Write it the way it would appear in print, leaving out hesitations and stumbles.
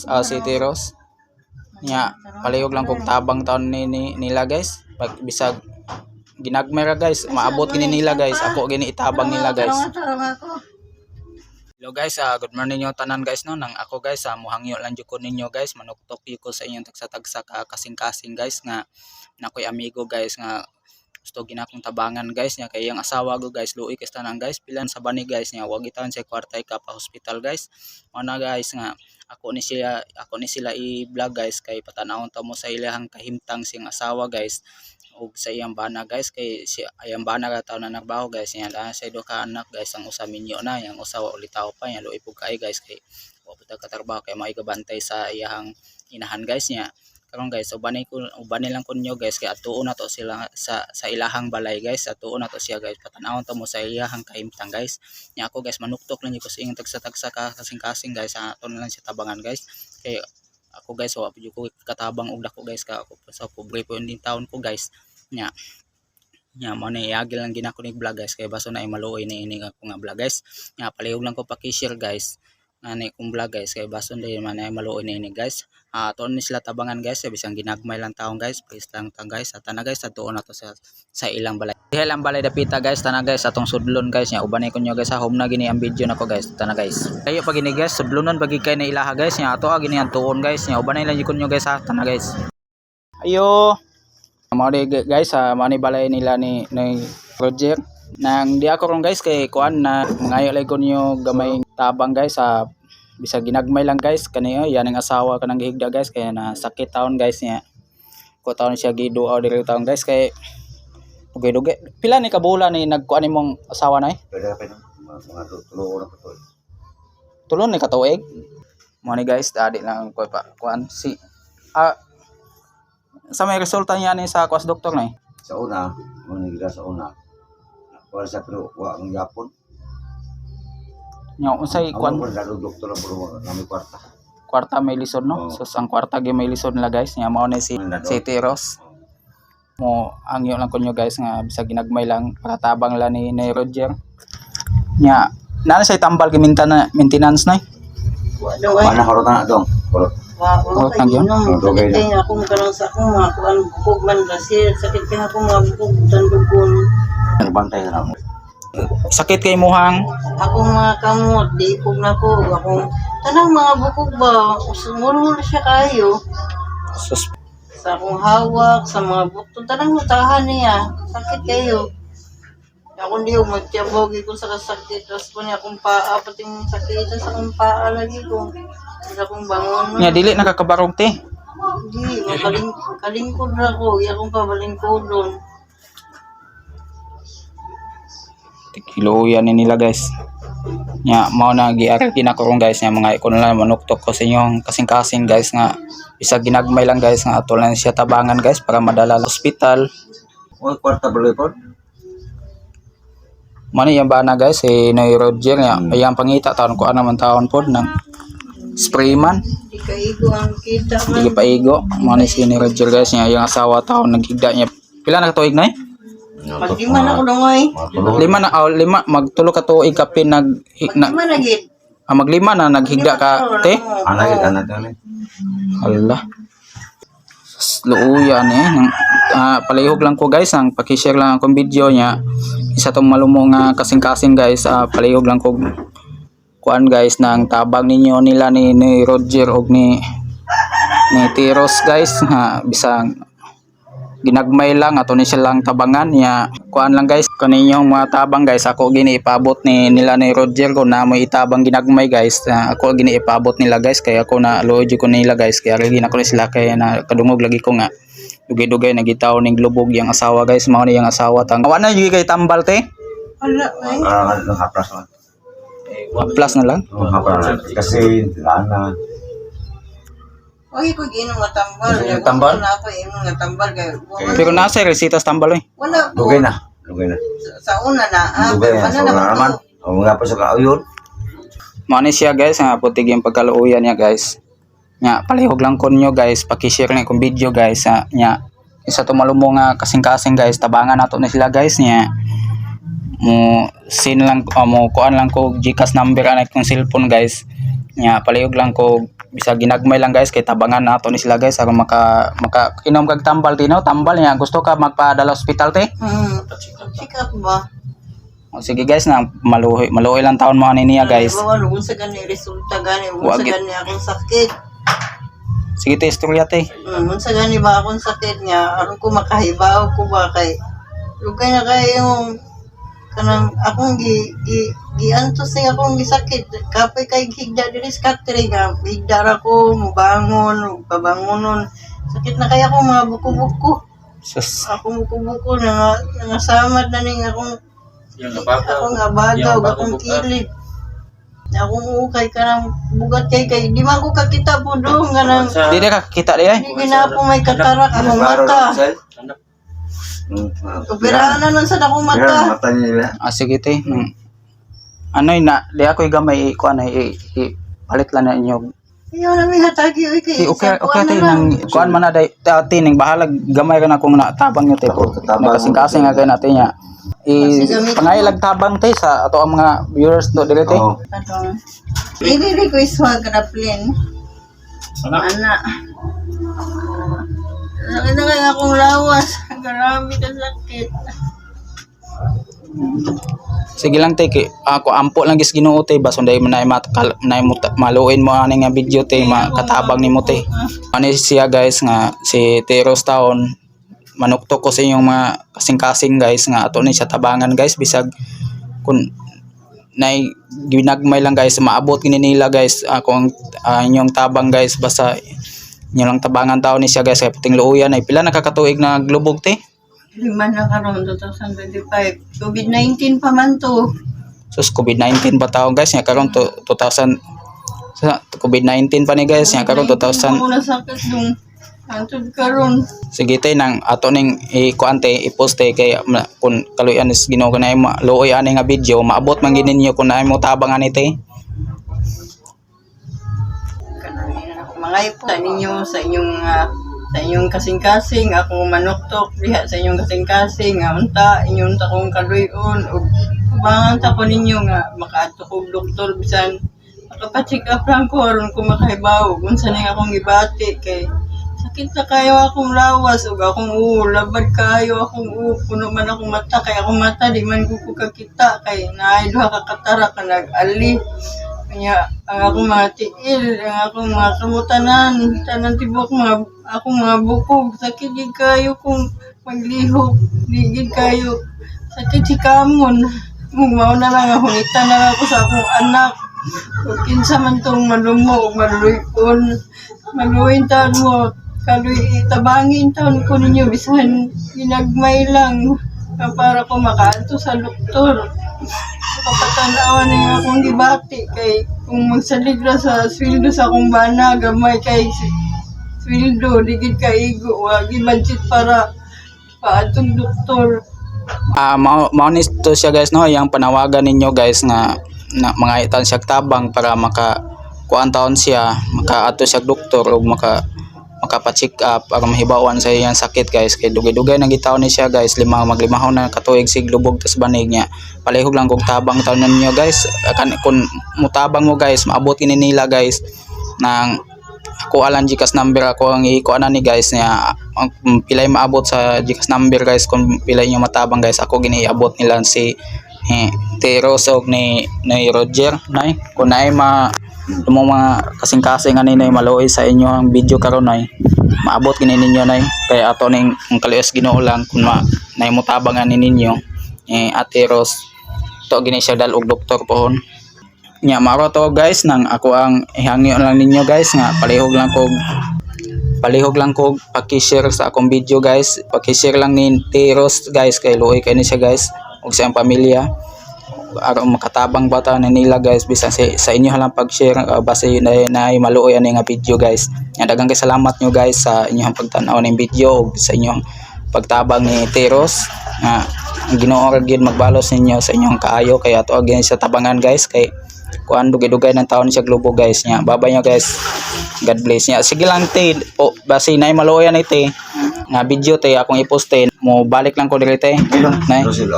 Si Tiros. Nya palihog lang kog tabang taon ni nila, guys. Pag bisag ginagmay ra, guys, maabot gini nila, guys. Ako gini itabang nila, guys. Tarong ako. Hello guys, good morning yung tanan, guys, no. Nang ako, guys, muhangyo lang jud ko ninyo, guys, manuktok jud ko sa inyong tagsa-tagsa ka kasing-kasing, guys, nga nakoy amigo, guys, nga gusto ginakong tabangan, guys, niya kay iyang asawa go, guys, luoy kay tanan, guys, pilan sa bani, guys, niya wag gitawan siya kwarta ka pa hospital, guys. Mao na, guys, nga ako ni sila i-vlog, guys, kay patanawon ta mo sa ilahang kahimtang siyang asawa, guys, ug sa iyang bana, guys, kay si ayang bana ka taon na nagbaho, guys, niya na sa duha ka anak, guys. Ang usa minyo na, yang usa wa ulitaw pa niya. Luoy pud kay, guys, kay wa pud ta katrabaho kay mao'y gabantay sa iyahang inahan, guys. Niya karon, guys, ubanay lang ko ninyo, guys, kay atuon na to sila sa ilahang balay, guys. Atuon na to siya, guys, patanawon ta mo sa iyahang kahimtang, guys. Nya ako, guys, manuktok lang jud ko sa inyong tagsa-tagsa ka kasing-kasing, guys. Ato na lang siya tabangan, guys, kay ako, guys, wa pud ko katabang og dako, guys, ka ako sa pobre po yung taon ko, guys. Nya nya mo na iagil lang ginako ni vlog, guys, kay baso na ay maluoy ni ini ako nga vlog, guys. Nya palihog lang ko paki-share, guys, ani kong vlog, guys, kay baso na man ay maluoy ni ini, guys. Atuon ni sila tabangan, guys, bisang ginagmay lang taon, guys, please lang tang, guys. At na, guys, atuon na to sa ilang balay. Diha lang balay dapita, guys. Tana, guys, atong sudlon, guys. Nya ubanay ko nyo, guys, sa home na gini ang video nako, guys. Tana, guys, kayo pag gini, guys, sudlonon pag kay na ilaha, guys. Nya ato gini ang tuon, guys. Nya ubanay lang jud ko nyo, guys, ha. Tana, guys. Ayo. Mao di, guys, sa mao ni balay nila ni Roger. Nang di ako ron, guys, kay kuan na mangayo lang ko niyo gamay tabang, guys, sa bisag ginagmay lang, guys. Kani yan ang asawa kanang gihigda, guys, kaya na sakit taon, guys. Niya ko taon siya giduaw diri taon, guys, kay dugay dugay. Pila ni ka bulan ni nagkuan nimong asawa na eh? Pwede pa yun. Mga tulo na pa to. Tulon ni katuig mo ni, guys. Adi lang ko pa kuan si sa may resulta niya ni sa kwas doktor na eh. Sa una, mga nagila sa una. Wala sa pero wa ang yapon. Nya unsay Ang kuan? kuan sa doktor ang puro nami kwarta. Kwarta may lisod, no? Oo. So ang kwarta gyud may lisod nila, guys. Nya mao ni si Nandun. si Tiros mo angyo lang kunyo, guys, nga bisag ginagmay lang para tabang lang ni Roger. Nya naa siya tambal giminta na maintenance na eh. Wa Mana harot na dong. Harot. Wa ko Oh, kay tangyo? inom. Oh, dugay Sakit na. kay akong karon sa akong mga kuan bukog man kasi sakit kay akong mga bukog tandugon. Bantay na mo. Sakit kay muhang Akong mga kamot di ipog na ko akong tanang mga bukog ba murmur siya kayo sus. Sa akong hawak sa mga bukton tanang hutahan niya sakit kayo. Ako di ko magtiyabog ko sa kasakit. Tapos po niya akong paa, pati yung sakit sa akong paa lagi ko. Sa akong bangon. Nya dili nakakabarog te? Hindi, makaling, kalingkod ra ko. Iya akong pabalingkodon. Kiluyan ni nila, guys. Nya mao na giari ginakorong, guys. Nya mga ikon lang manuktok ko sa inyong kasing-kasing, guys, nga bisag ginagmay lang, guys, nga ato lang siya tabangan, guys, para madala sa ospital. Oy, kwarta baloy pod. Mao ni iyang bana, guys, si Noy Roger niya. Ayang pangita taon ko naman taon pod nang spray man. Di kaigo ang kita man. Hindi paigo. Mao ni si Noy Roger, guys. Niya iyang asawa taon naghigda niya. Pila na ka tuig na eh? Maglima na ko dungoy. Mga tulo. Lima na oh, lima magtulo ka tuig kapin nag na, Maglima na gid. maglima na naghigda ka te. Anak anak anak. Hala. Luuyan eh. Nang, palihog lang ko, guys, ang paki-share lang akong video niya. Isa tong malumo nga kasing-kasing, guys, palihog lang ko kuan, guys, ng tabang ninyo nila ni Roger og ni Tiros, guys, nga bisang ginagmay lang ato ni siya lang tabangan. Niya kuan lang, guys, kaninyong mga tabang, guys, ako gini ipaabot ni nila ni Roger ko na may itabang ginagmay, guys. Na ako gini ipaabot nila, guys, kaya ako na luoy ko nila, guys, kaya lagi na ko ni sila kaya na kadungog lagi ko nga dugay-dugay nagitaw ning lubog yang asawa, guys. Mao ni yang asawa tang wa na gyud kay tambal te. Wala ay. Ah, hapras lang. Plus na lang. Oh, hapras. Kasi lana. Oy ko giinom nga tambal. Yung tambal? Na ako inom nga tambal kay wa man- Pero nasa resita sa tambal eh. Wala po. Dugay na. Dugay na. Sa una na Dugay pero na. ano Sa na una naman. to? Ang mga pa sa kauyon. Mao ni siya, guys, nga putig yung pagkaluoyan niya, guys. Nya palihog lang ko ninyo, guys, paki-share na akong video, guys, ha. Nya isa to malumo nga kasing-kasing, guys, tabangan nato na sila, guys. Nya mo sin lang mo kuan lang ko GCash number anay kong cellphone, guys. Nya palihog lang ko Bisag ginagmay lang, guys, kay tabangan nato ni sila, guys, aron maka inom kag tambal tino, tambal niya. Gusto ka magpadala ospital, te? Hmm. Check up ba? O, sige guys, na maluhoy maluhoy lang taon mo ani niya, guys. Ba ano kung sa gani resulta gani, kung sa gani akong sakit. Sige te, istorya te. Unsa gani ba akong sakit niya aron ko makahibaw ko ba kay lugay na kayo kanang akong gi gi giantos ni akong gisakit kapoy kay higda diri sa katre nga higda ra ko mubangon ug pabangonon, sakit na kay ako mga buko-buko. Sus. Akong buko-buko na nangasamad na ning akong Yung abaga. akong abaga Yung ug akong bago buka. kilid na akong ukay kanang bugat kay kay di man ko kakita po dong kanang Sa Di ka kita di ay. hindi ginapo may katarak akong Klaro mata. lang, sir. Anak. Operahan na nun sa akong Pero mata. mata niya nila. Ah, sige te. Ano na di ako gamay i kuan ay i palit lang na inyo. Ayaw na may hatagi oy kay Ti okay sa okay kuan te na lang. nang kuan man na day te ning bahalag gamay ka na kung natabang nyo te. Ako, tatabang. Nakasing-kasing nga kay natin niya. I Kasi gamit pangaylag tabang te sa ato ang mga viewers do dili te. Oo. Atong i-request wa grappling. Anak. Ana. Sakit na kaya akong lawas. Grabe ka sakit. Sige lang te kay ako ampo lang gis Ginoo te bason day man matkal nay maluin mo ani nga video te makatabang nimo te. Ano siya guys nga si Teros taon manuktok ko sa inyong mga kasing-kasing guys nga ato ni siya tabangan, guys, bisag kun nay ginagmay lang, guys, maabot gini nila, guys, ako ang inyong tabang, guys, basta inyo lang tabangan tao ni siya, guys, kay puting luoyan ay pila nakakatuig na glubog te. 5 na karon 2025. COVID-19 pa man to. Sus, COVID-19 pa taon, guys, nga karon to 2000 sa COVID-19 pa ni guys nga karon 2000. Ako nasakit dong. Antod karon. Sige te, nang ato ning i-kuan te, i-post te kay kung kaluyan is Ginoo kanay luoy ani nga video maabot man gid ninyo kung naay mo tabang ani te. Mga po sa ninyo sa inyong kasing-kasing ako manuktok diha sa inyong kasing-kasing nga unta inyong ta kong kaluy-on ug abangan ta ko ninyo nga makaadto kog doktor bisan makapa-check up lang ko aron ko makahibaw unsa ning akong gibati kay sakit na kayo akong lawas ug akong ulo, labad kayo akong ulo, puno man akong mata kay akong mata di man ko kakita kay naay duha ka katarak ka nag-ali. Kanya, ang akong mga tiil, ang akong mga kamutanan, tanan tibok mga akong mga bukog, sakit gid kayo kung maglihok, di gid kayo, sakit si kamon. Mao na lang ako, ngita na lang ako sa akong anak. Ug kinsa man tong malumo ug maluy-on, maluoy taon mo, kaluy tabangin taon ko ninyo bisan ginagmay lang nga para ko makaadto sa doktor. Kapatanawan na yung akong gibati kay kung magsalig ra sa sweldo sa akong bana gamay kay sweldo di gid kaigo wa gi budget para paadtong doktor. Ah, mao mao ni to siya, guys, no, yang panawagan ninyo, guys, nga na mga itan siya tabang para maka kuan taon siya makaadto siya doktor ug makapa-check up para mahibawan sa iyang sakit, guys, kay dugay-dugay nang gitaon ni siya, guys, lima maglimahon na katuig sig lubog tas banig niya. Palihog lang kog tabang taon ninyo, guys. Kan kun mutabang mo, guys, maabot kini nila, guys, nang ako alang GCash number ako ang ikuan ni guys niya ang kung pilay maabot sa GCash number, guys, kung pilay nyo matabang, guys, ako gini iabot nila si eh, Teros og ni Roger nay kung naay ma mo mga kasing-kasing ani nay maluoy sa inyo ang video karon nay maabot gini ninyo nay kay ato ning ang kaluoy Ginoo lang kung ma nay motabang ani ninyo eh Ate Rose to gini siya dal og doktor pohon nya. Maro to guys nang ako ang ihangyo lang ninyo, guys, nga palihog lang kog paki-share sa akong video, guys. Paki-share lang ni Teros, guys, kay luoy kay ni siya, guys, ug sa iyang pamilya aron makatabang bata na nila, guys, bisan sa inyo lang pag-share base na, na maluoy ani nga video, guys. Nya daghang kay salamat nyo, guys, sa inyong pagtan-aw ning video ug sa inyong pagtabang ni Teros nga ang Ginoo ra gyud magbalos ninyo sa inyong kaayo kay ato again sa tabangan, guys, kay kuan dugay-dugay ng taon siya globo, guys. Nya babay nyo, guys. God bless niya. Sige lang te o base nay maluoy ani te nga video te akong i-post te mo balik lang ko diri te nay. Rosil, oh.